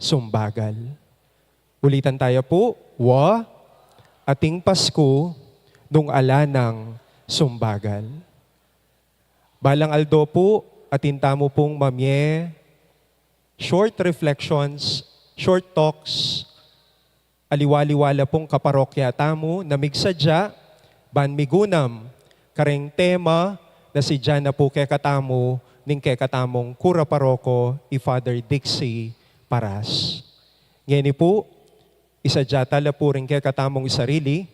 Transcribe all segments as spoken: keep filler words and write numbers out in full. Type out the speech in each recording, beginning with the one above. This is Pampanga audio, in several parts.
sumbagal. Ulitan taya pu, wa, ating Pasku nung ala nang sumbagal. Balang aldo pu, atin tamu pung mamie short reflections, short talks, aliwa-aliwa la pung kaparokya tamu na migsadya, ban migunam kareng tema na sidya na pu kekatamu ning kekatamung kura paroko, i Father Dixie Paras. Ngeni pu, isadya ta la pu ring kekatamung sarili,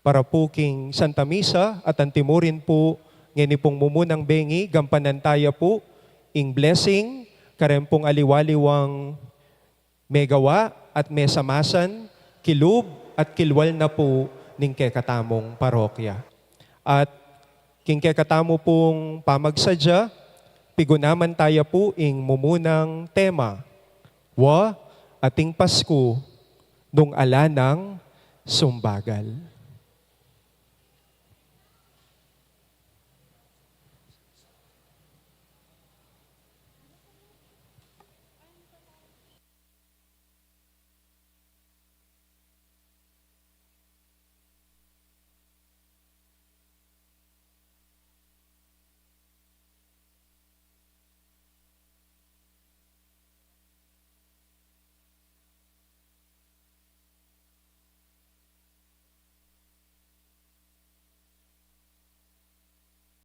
para pu king Santa Misa, at antimurin pu, ngeni pung mumunang bengi, gampanan taya pu ing blessing, karen pung aliwa-aliwang megawa at mesamasan, kilub at kilwal na pu ning kekatamung parokya. At king kekatamu pung pamagsadya, pigunaman taya pu ing mumunang tema, wa, ating Pasku nung ala nang sumbagal.